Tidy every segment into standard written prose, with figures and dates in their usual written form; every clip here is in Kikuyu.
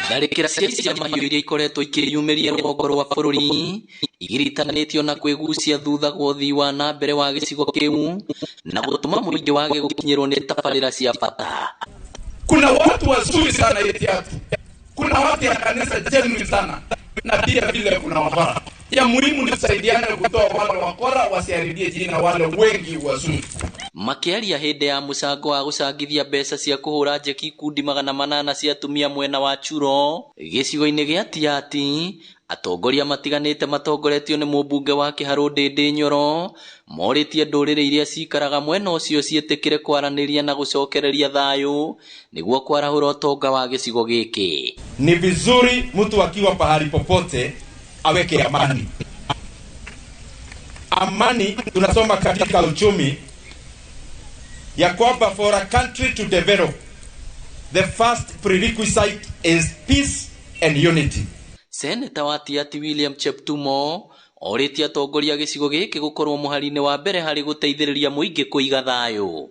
Tharĩkĩra cia ici cia mahiũ iria ikoretwo ikĩyumĩria rũgongo rwa bũrũri igiritanĩtio na kwĩgucia thutha gwa ũthii wa na mbere wa gĩcigo kĩu na gũtũma mũingĩ wage gũkinyĩrwo nĩ tabarĩra cia bata. Kuna watu wazuri sana Etiatu, kuna watu ya kanisa genuine sana, na pia vile kuna wakora. Ya muhimu ni tusaidiane kutoa wale wakora wasiharibie jina wale wengi wazuri. Makĩaria hĩndĩ ya mũcango wa gũcangithia mbeca cia kũhũra njeki ikundi 800 cia atumia mwena wa Churo gĩcigo-inĩ gĩa Tiaty, atongoria matiganĩte matongoretio nĩ mũmbunge wa Kĩharũ Ndĩndĩ Nyoro morĩtie ndũrĩrĩ iria cikaraga mwena ũcio ciĩtĩkĩre kwaranĩria na gũcokereria thayũ nĩguo kwarahũra ũtonga wa gĩcigo gĩkĩ. Ni vizuri mtu akiwa pahali popote aweke amani. Amani tunasoma katika uchumi ya kwamba for a country to develop, the first prerequisite is peace and unity. Seneta wa Tiaty William Cheptumo orĩtie atongoria a gĩcigo gĩkĩ gũkorwo mũhari-inĩ wa mbere harĩ gũteithĩrĩria mũingĩ kũiga thayũ.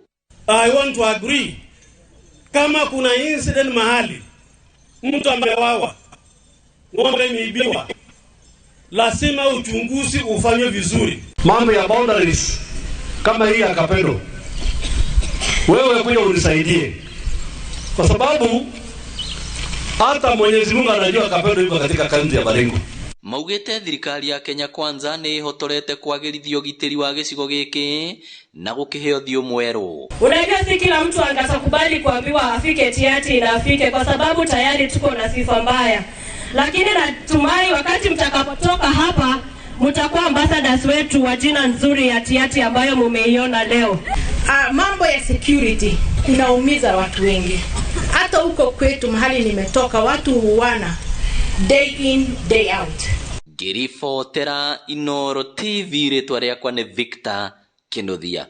I want to agree, kama kuna incident mahali mtu amewawa, ng'ombe imeibiwa, lazima uchunguzi ufanywe vizuri. Mambo ya boundaries kama hii ya Kapedo, wewe kuja unisaidie, kwa sababu hata Mwenyezi Mungu anajua Kapedo iko katika kaunti ya Baringo. Maugĩte thirikari ya Kenya Kwanza nĩ ĩhotorete kwagĩrithia ũgitĩri wa gĩcigo gĩkĩ na gũkĩhe ũthiũ mwerũ. Unajua si kila mtu angatakubali kuambiwa afike Tiaty na afike, kwa sababu tayari tuko na sifa mbaya, lakini natumai wakati mtakapotoka hapa mtakuwa ambassadors wetu wa jina nzuri ya Tiaty ambayo mumeiona leo. Mambo ya security inaumiza watu wengi. Hata huko kwetu mahali nimetoka watu huuana day in, day out. Ngĩribotera Inooro TV, rĩtwa rĩakwa nĩ Victor Kinuthia.